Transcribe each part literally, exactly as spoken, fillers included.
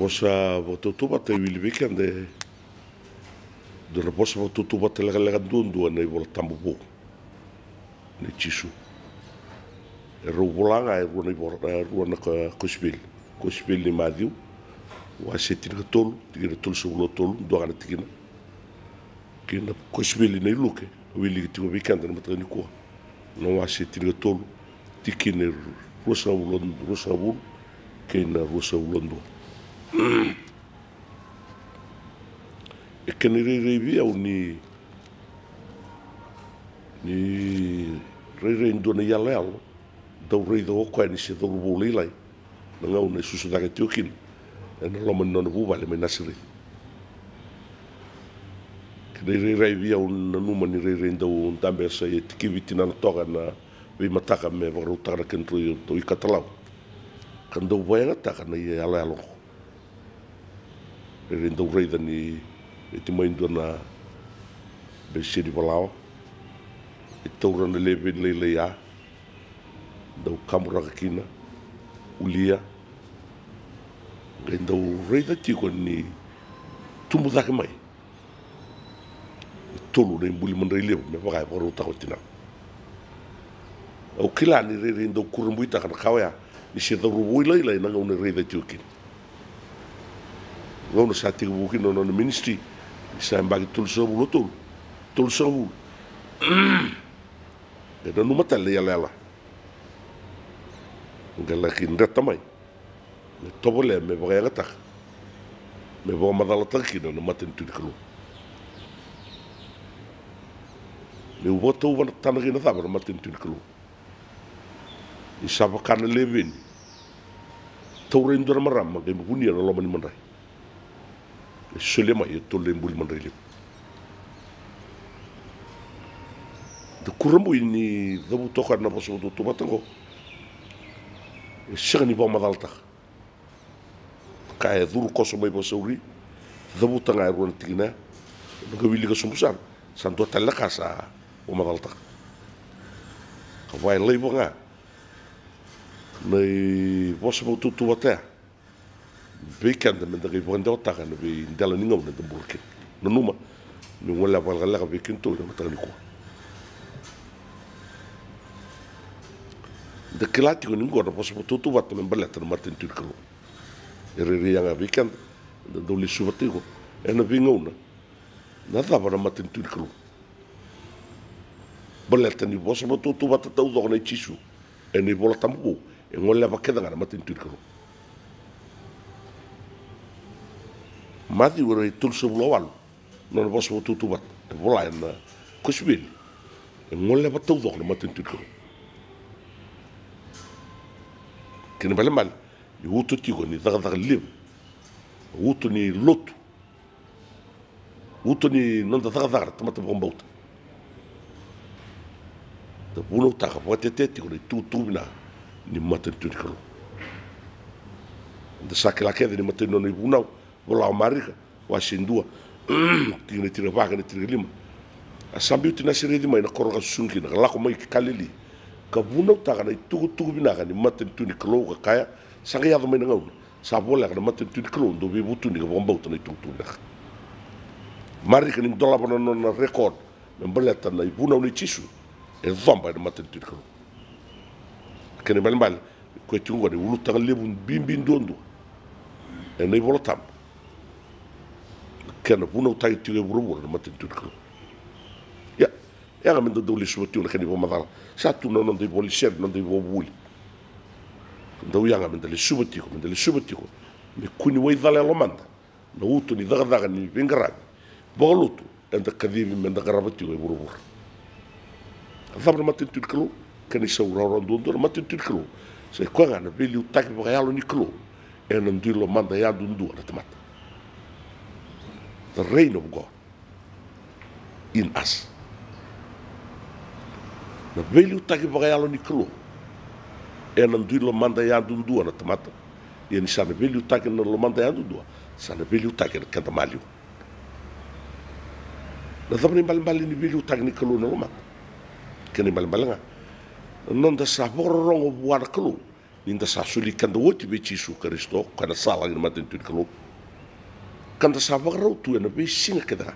Sa vakatautauvata e wili vei keda e dua na vosa vakatautauvata lekaleka duadua ena iVola Tabu vou nei Jisu. E rau vola ga e rua na ivola, e rua na ka-, kosipeli. Kosipeli nei Maciu, wase tinikatolu, tikina tolusagavulu ka tolu, dua ga na tikina. Kei na kosipeli nei Luke, au wilika tiko vei keda na mataka nikua. Na wase tinikatolu, tikina e ruasagavulu, ruasagavulu kei na ruasagavulu ka dua. E kena irairai vei au ni, ni rairai dua na iyaloyalo, dau raica o koya ni se cauravou lailai na gauna e susu cake tiko kina ena loma ni nona vuvale mai Nasareci. Kena irairai vei au, nanuma ni rairai dau dabe sa ia tikivi tinana toka ena veimataka me vakarautaka na kedrau ikatalau, ka dau vakayagataka na iyaloyalo oqo. Rairai dau raica ni eti mai dua na bese ni valawa, e taura na leveni lailai ya, dau kaburaka kina, ulia, qai dau raica tiko ni tubu cake mai e tolu na ibuli madrai levu me vaka e vakarautaka o tinana. Au kila ni rairai dau kurabuitaka na ka oya ni se cauravou lailai na gauna e raica tiko kina. Gauna sa tekivu kina na nona ministry, ni sa yabaki tolusagavulu ka tolu, tolusagavulu. E nanuma tale na iyaloyalo. Qai laki dreta mai me tovolea me vakayagataka, me vakamacalataka kina na matanitu ni Kalou. Meu vakatauvatana kina cava na matanitu ni Kalou? Ni sa vaka na leveni taura e dua na marama qai vunia na loma ni madrai. E solia mai e tolu na ibuli madrai levu. Da kurabui ni cavuta o koya na vosa vakatautauvata oqo. E sega ni vakamacalataka. Ka e curu koso mai vakasauri, cavuta ga e rua na tikina ya. Na ka wilika sobu sara, sa dua tale na ka sa vakamacalataka. Ka vaka e laiva ga na ivosa vakatautauvata ya vei keda me da qai vakadewataka ena veidela ni gauna eda bula kina. Nanuma, meu goleva vakalekaleka vei kedatou ena mataka nikua. Da kila tiko ni qo na vosa vakatautauvata me baleta na matanitu ni Kalou. E rairai yaga vei keda, da dau lesuva tiko ena veigauna. Na cava na matanitu ni Kalou? Baleta ni vosa vakatautauvata taucoko nei Jisu ena iVola Tabu vou, e goleva kece ga na matanitu ni Kalou. Maciu e tolusagavulu ka walu, nona vosa vakatautauvata e vola ena kosipeli, e goleva taucoko na matanitu ni Kalou. Kena ibalebale ni uto tiko ni cakacaka levu, uto ni lotu, uto ni noda cakacaka na tamata vakabauta. Da vunautaka vakatetea tiko na itukutuku vinaka ni matanitu ni Kalou. Da sa kila kece ni matai ni nona ivunau, vola o Marika, wase dua, tikina e tinikava kei na tinikalima. A sa biuti Nasareci mai na koro ka susugi kina, ka lako mai ki Kalili, ka vunautaka na itukutuku vinaka ni matanitu ni Kalou, ka kaya, sa qai yaco mai na gauna sa voleka na matanitu ni Kalou, dou veivutuni ka vakabauta na itukutuku vinaka. Marika ni dolava na nona record me baleta na ivunau nei Jisu, e coba ena matanitu ni Kalou. Kena ibalebale, koya tiko qo na ulutaga levu bibi duadua ena iVola Tabu. Kena vunautaki tiko e vuravura na matanitu ni Kalou. Ia, yaga me da dau lesuva tiko na kena ivakamacala. Sa tu na noda ivola ni sere, noda ivakavuvuli. Dau yaga me da lesuva tiko, me da lesuva tiko. Me kua ni waicala e lomada na uto ni cakacaka ni veiqaravi vakalotu eda kacivi me da qarava tiko e vuravura. A cava na matanitu ni Kalou? Kena isau rawarawa duadua, na matanitu ni Kalou sa i koya ga na veiliutaki vakayalo ni Kalou ena dui lomada yadudua na tamata. The reign of God in us. Na veiliutaki vakayalo ni Kalou ena dui lomada yadudua na tamata. Ia ni sa na veiliutaki na lomada yadudua, sa na veiliutaki ena keda maliwa. Na cava na ibalebale ni veiliutaki ni Kalou ena lomada? Kena ibalebale ga na noda sa vakarorogo vua na Kalou ni da sa soli keda oti vei Jisu Karisito, ka na sa laki na matanitu ni Kalou. Ka da sa vakarau tu ena veisiga kece ga,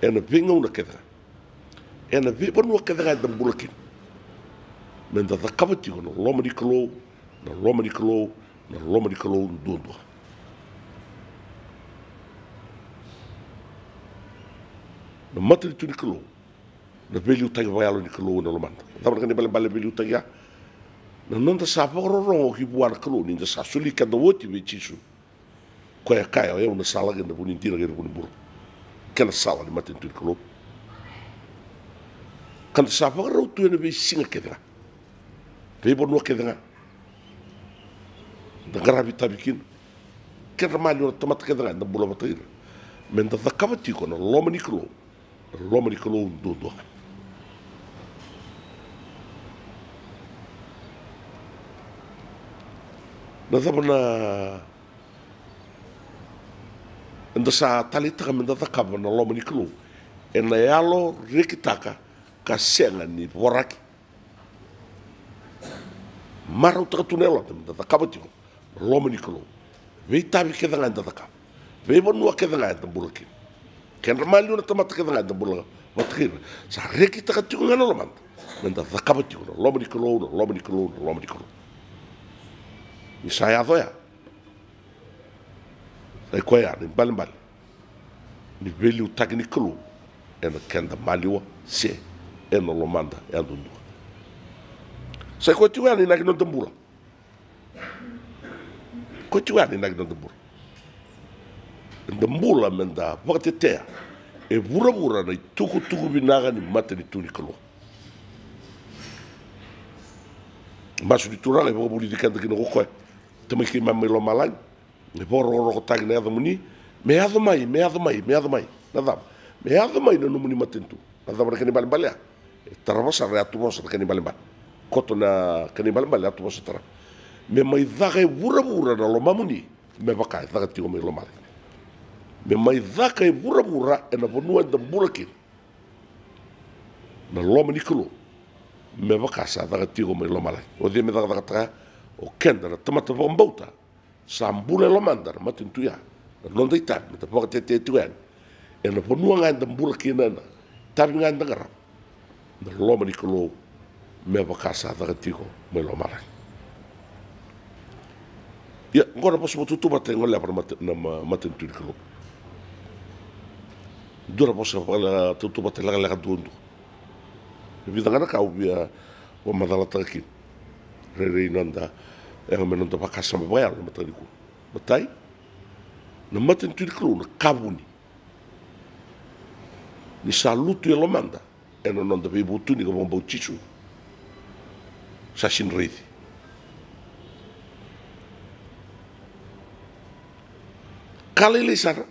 ena veigauna kece ga, ena veivanua kece ga eda bula kina, me da cakava tiko na loma ni Kalou, na loma ni Kalou, na loma ni Kalou duadua. Na matanitu ni Kalou, na veiliutaki vakayalo ni Kalou ena lomada. Cava na kena ibalebale veiliutaki ya? Na noda sa vakarorogo ki vua na Kalou ni da sa soli keda oti vei Jisu. Koya e kaya, o yau na sala kei na vu ni dina kei na vu ni bula. Kena sala ni matanitu ni Kalou. Ka da sa vakarau tu ena veisiga kece ga, veivanua kece ga da qaravi itavi kina, kedra maliwa na tamata kece ga eda bula vata kei ira, me da cakava tiko na loma ni Kalou, na loma ni Kalou duadua ga. Na cava na eda sa taleitaka me da cakava na loma ni Kalou? Ena yalo rekitaka ka sega ni voraki. Marautaka tu na yaloda me da cakava tiko na loma ni Kalou. Veitavi kece ga eda cakava, veivanua kece ga eda bula kina, kedra maliwa na tamata kece ga eda bula vata kei ira, sa rekitaka tiko ga na lomada me da cakava tiko na loma ni Kalou, na loma ni Kalou, na loma ni Kalou. Ni sa yaco ya, sa i koya na ibalebale ni veiliutaki ni Kalou ena keda maliwa se ena lomada yadudua. Sa i koya tiko ya na inaki ni noda bula. Koya tiko ya na inaki ni noda bula. Eda bula me da vakatetea e vuravura na itukutuku vinaka ni matanitu ni Kalou. Masu ni Turaga e vakavulici keda kina ko koya, Tamai keimami mai lomalagi, me vakarokorokotaki na yacamuni, me yaco mai, me yaco mai, me yaco mai. Na cava? Me yaco mai na nomuni matanitu. Na cava na kena ibalebale ya? E tarava sara, e yatuvosa na kena ibalebale. Koto na kena ibalebale, yatuvosa, tarava. Me mai caka e vuravura na lomamuni, me vaka e caka tiko mai lomalagi. Me mai caka e vuravura ena vanua eda bula kina na loma ni Kalou, me vaka sa caka tiko mai lomalagi. O cei me cakacakataka ya? O keda na tamata vakabauta sa bula e lomada na matanitu ya. Na noda itavi me da vakatetea tiko yani ena vanua ga eda bula kina, ena itavi ga eda qarava, na loma ni Kalou, me vaka sa caka tiko mai lomalagi. Ia, oqo na vosa vakatautauvata e goleva na mata-, na ma-, matanitu ni Kalou. Dua na vosa vakatautauvata lekaleka duadua. E vica ga na ka au via vakamacalataka kina. Rairai noda yaga me noda vakasama vakayalo na mataka nikua. Matai, na matanitu ni Kalou na ka vuni. Ni sa lutu e lomada ena noda veivutuni ka vakabauti Jisu, sa sega ni raici. Ka lailai sara,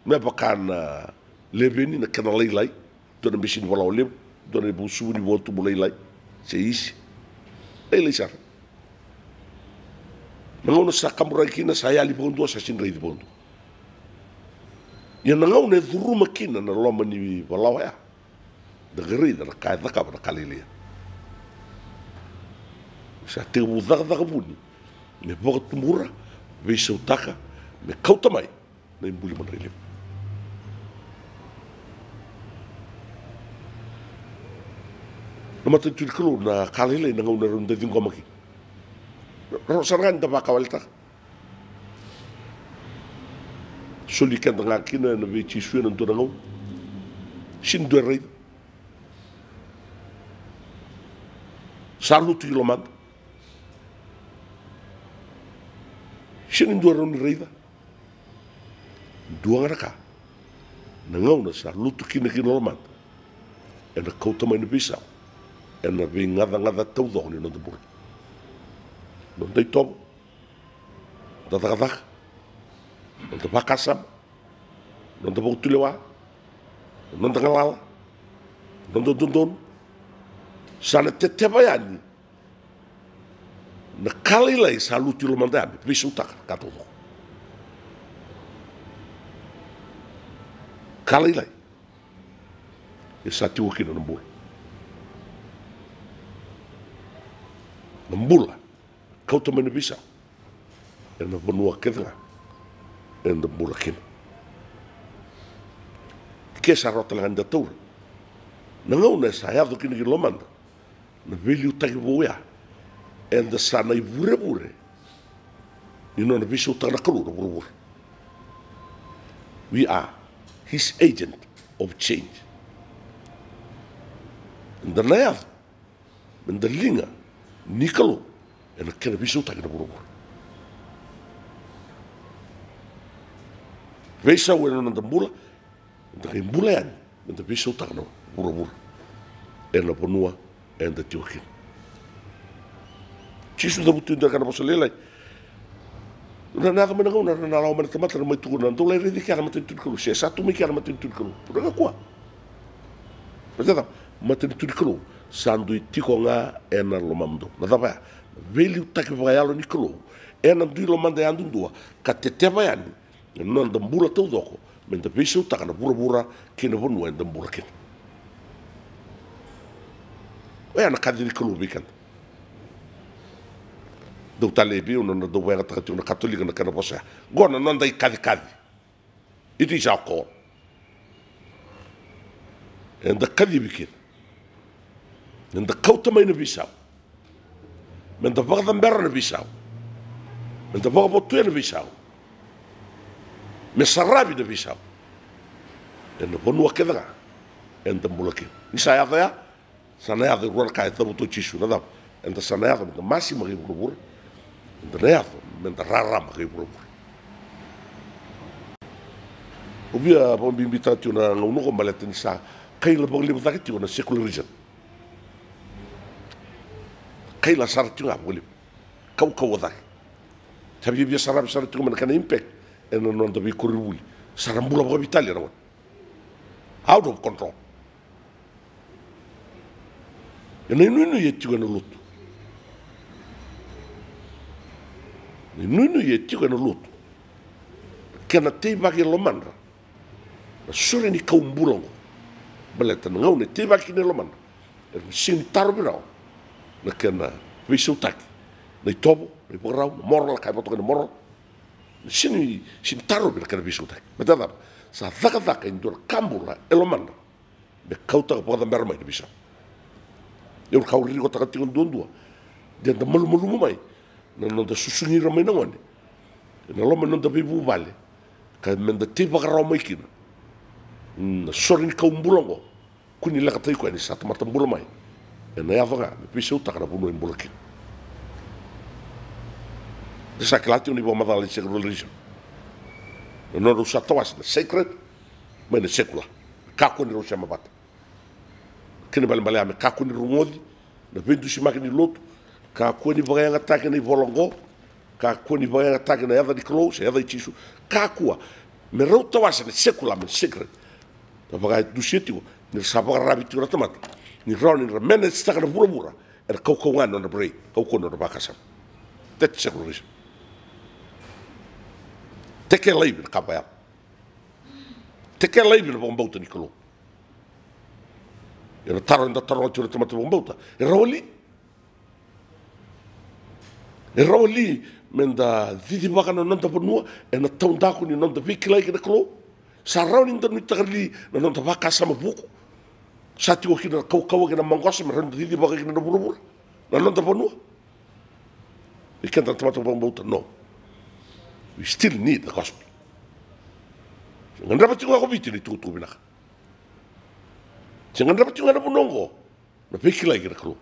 me vaka na leveni na kena lailai, dua na bese ni valawa levu, dua na ivusuvu ni vua tubu lailai, se isi. Lailai sara. Na gauna sa kaburaki kina, sa yali vakadua, sa sega ni raici vakadua. Ia na gauna e curuma kina na loma ni valawa ya, da qai raica na ka e cakava na ka lailai ya. Sa tekivu cakacaka vuni me vakatubura, veisautaka, me kauta mai na ibuli madrai levu. Na matanitu ni Kalou na ka lailai na gauna e rawa ni da ciqoma kina. Rawa sara ga ni da vakawaletaka. Soli keda ga kina ena vei Jisu ena dua na gauna. Sega ni dua e raica. Sa lutu ki lomada. Sega ni dua e rawa ni raica. Dua ga na ka, na gauna sa lutu kina ki na lomada, ena kauta mai na veisau ena veigacagaca taucoko ni noda bula. Noda itovo, noda cakacaka, noda vakasama, noda vakatulewa, noda galala, noda dodonu. Sa na teteva yani na ka lailai sa lutu i lomada ya me veisautaka na ka taucoko. Ka lailai. E sa tiko kina na bula. Na bula kauta mai na veisau ena vanua kece ga eda bula kina. Ke sa rawa tale ga ni da taura na gauna e sa yaco kina ki lomada na veiliutaki vou ya, eda sa na ivurevure ni nona veisautaka na Kalou na vuravura. We are his agent of change. Eda na yaco me da liga ni Kalou ena kena veisautaki na vuravura. Veisau ena noda bula, eda qai bula yani me da veisautaka na vuravura ena vanua eda tiko kina. Jisu cavutu e dua na kena vosa lailai. Na, na yaco mai na gauna era na lawa mai na tamata, era mai tukuna, dou lai raici kea na matanitu ni Kalou, se sa tu mai kea na matanitu ni Kalou. Dou kakua. Na cava? Matanitu ni Kalou sa dui tiko ga ena lomamudou. Na cava ya? Na veiliutaki vakayalo ni Kalou ena dui lomada yadudua, ka teteva yani na noda bula taucoko me da veisautaka na vuravura kei na vanua eda bula kina. Oya na kaci ni Kalou vei keda. Dau talevi au na dau vakayagataka tiko na Katolika na kena vosa ya. Qo na noda ikacikaci. It is our call. Eda kacivi kina me da kauta mai na veisau, me da vakacabera na veisau, me da vakavotuya na veisau, me saravi na veisau ena vanua kece ga eda bula kina. Ni sa yaco ya, sa na yaco e rua na ka e cavuta o Jisu. Na cava? Eda sa na yaco me da masima kei vuravura, eda na yaco me da rarama kei vuravura. Au via vakabibitaka tiko na gauna oqo baleta ni sa kaila vakalevu cake tiko na secularism. Kaila sara tiko ga vakalevu, kaukauwa cake. Sa viavia saravi sara tiko mai na kena impact ena noda veikoronivuli. Sa ra bula vakaveitalia na gone. Out of control. Ena inuinui e tiko ena lotu. Na inuinui e tiko ena lotu. Kena teivaki e lomadra na sore ni kau bula oqo. Baleta na gauna e teivaki kina e lomadra, era na sega ni tarovi rawa na kena veisautaki na itovo, na ivakarau, na moral, ka e vakatokai na moral. Na sega ni, sega ni tarovi na kena veisautaki. Baleta na cava? Sa cakacaka e dua na ka bula e lomadra me kauta, vakacabera mai na veisau. Ia na ka au ririkotaka tiko duadua, de da malumalumu mai na noda susugi ira mai na gone ena loma ni noda veivuvale, ka me da tei vakarau mai kina. Na sore ni kau bula oqo, kua ni lekataki koya ni sa tamata bula mai. Ena yaco ga me veisautaka na vanua e bula kina. Da sa kila tiko na ivakamacala ni secularism. Na nodrau sa tawase na sacred mai na secular. Kakua ni rau sema vata. Kena ibalebale ya me kakua ni rogoci na veidusimaki ni lotu. Kakua ni vakayagataki na ivola oqo. Kakua ni vakayagataki na yaca ni Kalou se yaca i Jisu. Kakua me rau tawase na secular mai na sacred. Na vakadusia tiko ni ra sa vakararavi tiko na tamata ni rawa ni ra manage-taka na vuravura ena kaukauwa ga ni nodra brain, kaukauwa ni nodra vakasama. That's secularism. Tekea laivi na ka vakayalo. Tekea laivi na vakabauta ni Kalou. Ia na taro eda taroga tiko na tamata vakabauta, e rawa li? E rawa li me da cicivaka na noda vanua ena taudaku ni noda veikilai kei na Kalou? Sa rawa ni da nuitaka li na noda vakasama vuku? Sa tiko kina na kaukauwa kei na maqosa me rawa ni da cicivaka kina na vuravura, na noda vanua. Vei keda na tamata vakabauta, no. We still need the gospel. Se gadreva tiko ga ko Viti na itukutuku vinaka. Se gadreva tiko ga na vanua oqo na veikilai kei na Kalou.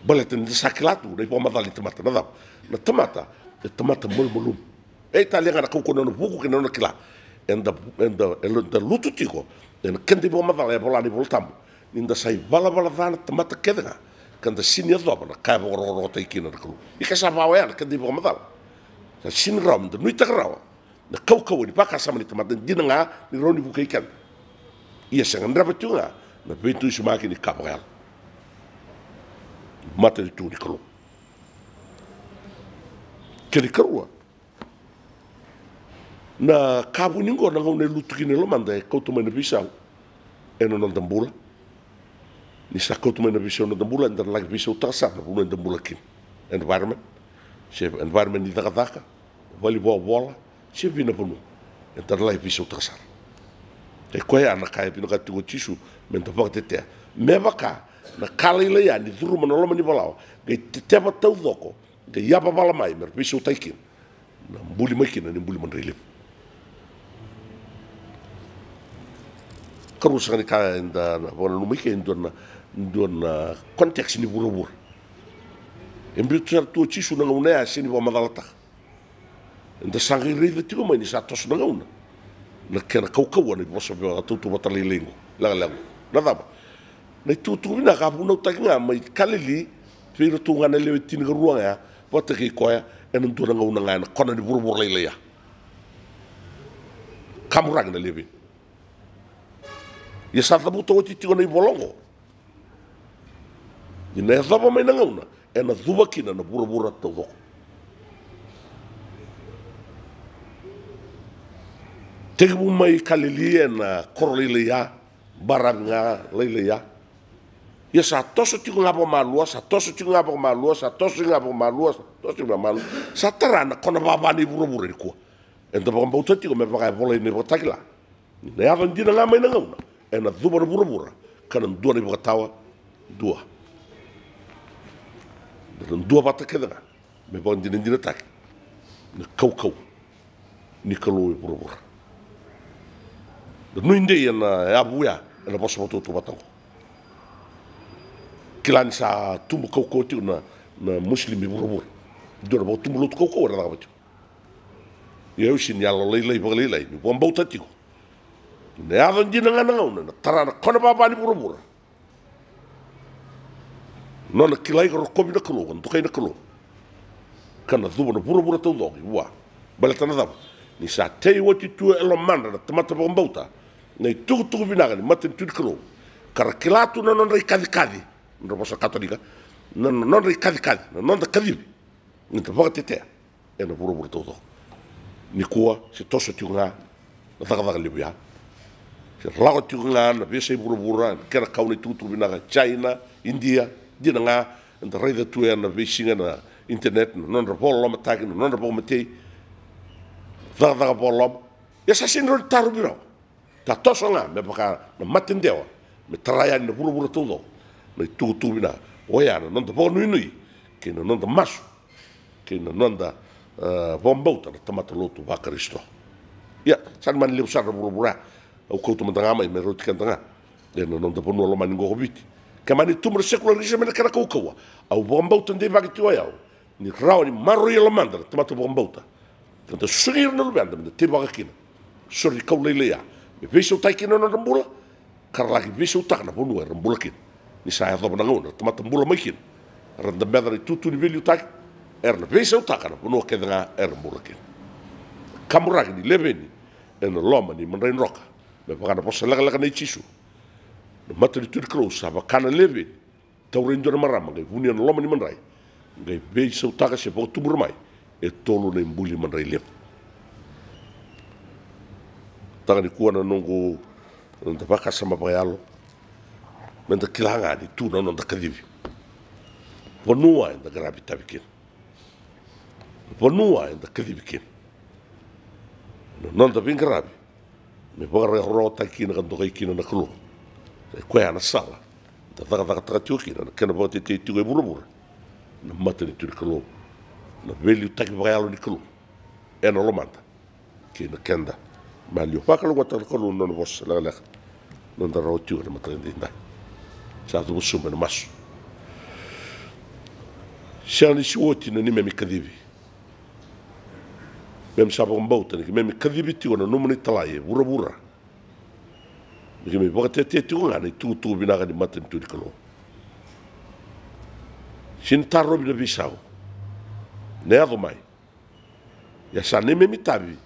Baleta ni da sa kila tu na ivakamacala ni tamata, na cava? Na tamata e tamata malumalumu. E italia ga na kaukauwa ni nona vuku kei na nona kila. Eda, eda, eda lutu tiko ena keda ivakamacala e vola na iVolatabu ni da sa ivalavala ca na tamata kece ga, ka da sega ni yacova na ka e vakarokorokotaki kina na Kalou. Ia ke sa vaka oya na keda ivakamacala, sa sega ni rawa me da nuitaka rawa na kaukauwa ni vakasama ni tamata, dina ga ni rawa ni vukei keda. Ia se gadreva tiko ga na veidusimaki ni ka vakayalo. Matanitu ni Kalou. Kena ikarua, na ka vuni oqo, na gauna e lutu kina e lomada e kauta mai na veisau ena noda bula. Ni sa kauta mai na veisau ena noda bula, eda na laki veisautaka sara na vanua eda bula kina. environment, se environment ni cakacaka, vale ni volavola, se vei na vanua eda na lai veisautaka sara. E koya na ka e vinakata tiko o Jisu meda vakatetea, me vaka na ka lailai ya ni curuma na loma ni valawa, qai teteva taucoko, qai yavavala mai me ra veisautaki kina, na buli mai kina ni buli madrai levu. Karua saka ni ka eda na vakananuma i ke e dua na, dua na context ni vuravura. E biuta sara tu o Jisu na gauna ya, sega ni vakamacalataka. Eda sa qai raica tiko mai ni sa toso na gauna, na kena kaukauwa na vosa vakatautauvata lailai oqo, lekaleka. Na cava? Na itukutuku vinaka a vunautaki ga mai Kalili vei iratou ga na lewe tinikarua ga ya, vata kei koya, ena dua na gauna ga ena kona ni vuravura lailai ya. Kaburaki na lewe. Ia sa cavuta oti tiko na ivola oqo. Ni na yacova mai na gauna ena cuva kina na vuravura taucoko. Tekivu mai Kalili ena koro lailai ya, baravi ga lailai ya. Ia sa toso tiko ga vakamalua, sa toso tiko ga vakamalua, sa toso tiko ga vakamalua, sa toso tiko ga vakamalua. Sa tara na kona vava ni vuravura nikua. Eda vakabauta tiko me vaka e volai na iVakatakila. Ni na yaco dina ga mai na gauna ena cuva na vuravura, ka na dua na ivakatawa dua. Na dua vata kece ga me vakadinadinataki na kaukauwa ni Kalou e vuravura. Na nuidei ena yavu ya ena vosa vakatautauvata oqo. Kila ni sa tubu kaukauwa tiko na, na Muslim e vuravura. Dua na vakatubu lotu kaukauwa era cakava tiko. Ia au sega ni yalolailai vakalailai, niu vakabauta tiko ni na yaco dina ga na gauna ena tara na kona vava ni vuravura. Nona kilai ka rokovi na Kalou, ka dokai na Kalou, ka na cuva na vuravura taucoko i vua. Baleta na cava? Ni sa tei oti tu e lomadra na tamata vakabauta na itukutuku vinaka ni matanitu ni Kalou, ka ra kila tu na nodra ikacikaci, nodra vosa Katolika, na nodra ikacikaci, na noda kacivi, ni da vakatetea ena vuravura taucoko. Nikua se toso tiko ga na cakacaka levu ya. Se lako tiko ga na veiyasai vuravura, kena kau na itukutuku vinaka, China, India, dina ga, eda raica tu ena veisiga na internet, na nodra vakalolomataki, na nodra vakamatei, cakacaka vakaloloma. Ia sa sega ni rawa ni tarovi rawa. Sa toso ga me vaka na matedewa me tara yani na vuravura taucoko na itukutuku vinaka. Oya na noda vakanuinui kei na noda masu kei na noda, e, vakabauta na tamata lotu vaKarisito. Ia, sa ni mani levu sara na vuravura. Au kauta mada ga mai me rauti keda ga ena noda vanua lomani qo ko Viti. Ke mani tubu na secularism ena kena kaukauwa, au vakabauta deivaki tiko o yau ni rawa ni maroroi e lomada na tamata vakabauta, ka da sugi ira na luveda me da teivaka kina. Sori ni kau lailai ya me veisautaki kina na nodra bula, ka ra laki veisautaka na vanua era bula kina. Ni sa yacova na gauna era tamata bula mai kina, ra dabeca na itutu ni veiliutaki, era na veisautaka na vanua kece ga era bula kina. Kaburaki ni leveni ena loma ni madrai droka, me vaka na vosa lekaleka nei Jisu. Na matanitu ni Kalou sa vaka na leveni. Taura e dua na marama qai vunia na loma ni madrai, qai veisautaka se vakatubura mai e tolu na ibuli madrai levu. Taka nikua na noqu, na noda vakasama vakayalo, me da kila ga ni tu na noda kacivi. Vanua eda qaravi tavi kina. Vanua eda kacivi kina. Na noda veiqaravi me vakarawarawataki kina ka dokai kina na Kalou. Sa i koya na sala da cakacakataka tiko kina na kena vakatetei tiko e vuravura na matanitu ni Kalou, na veiliutaki vakayalo ni Kalou ena lomada kei na keda. Maliwa, vakalougatataka na Kalou na nona vosa lekaleka. Noda rawa tiko na mataka edaidai. Sa cuva sobu ena masu. Sega ni se oti na neimami kacivi. Keimami sa vakabauta ni keimami kacivi tiko na nomuni italai e vuravura. Me keimami vakatetea tiko ga na itukutuku vinaka ni matanitu ni Kalou. Sega ni tarovi na veisau na yaco mai. Ia sa neimami itavi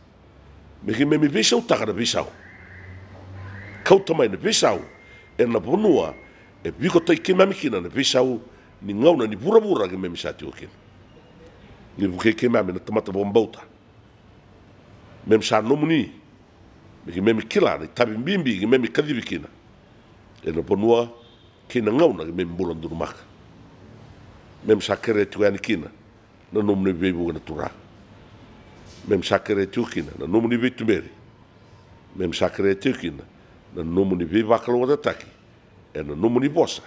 me keimami veisautaka na veisau. Kauta mai na veisau ena vanua e vikotaki keimami kina na veisau ni gauna ni vuravura keimami sa tiko kina. Ni vukei keimami na tamata vakabauta. Keimami sa nomuni, me keimami kila na itavi bibi keimami kacivi kina ena vanua kei na gauna keimami bula donumaka. Memi sa kerea tiko yani kina na nomuni veivuke na Turaga. Memi sa kerea tiko kina na nomuni veituberi. Memi sa kerea tiko kina na nomuni veivakalougatataki ena nomuni vosa.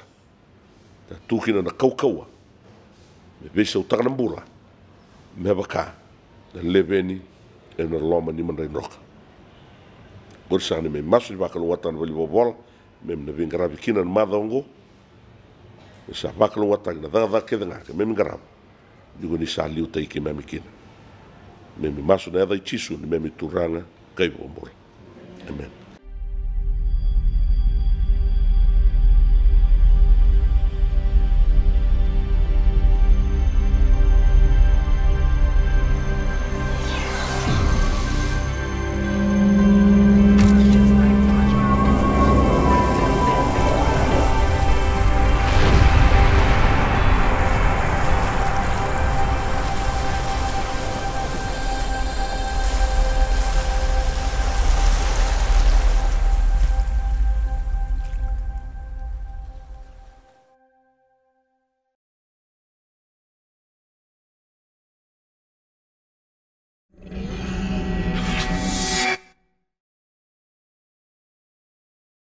Sa tu kina na kaukauwa me veisautaka na bula me vaka na leveni ena loma ni madrai droka. Qori saka ni memi masu ni vakalougatataka na valenivolavola memi na veiqaravi kina na macawa oqo. Me sa vakalougatataki na cakacaka kece ga ke memi qarava, ni ko ni sa liutaki keimami kina. Memi masu na yaca i Jisu ni memi Turaga ka iVakabula. Emeni.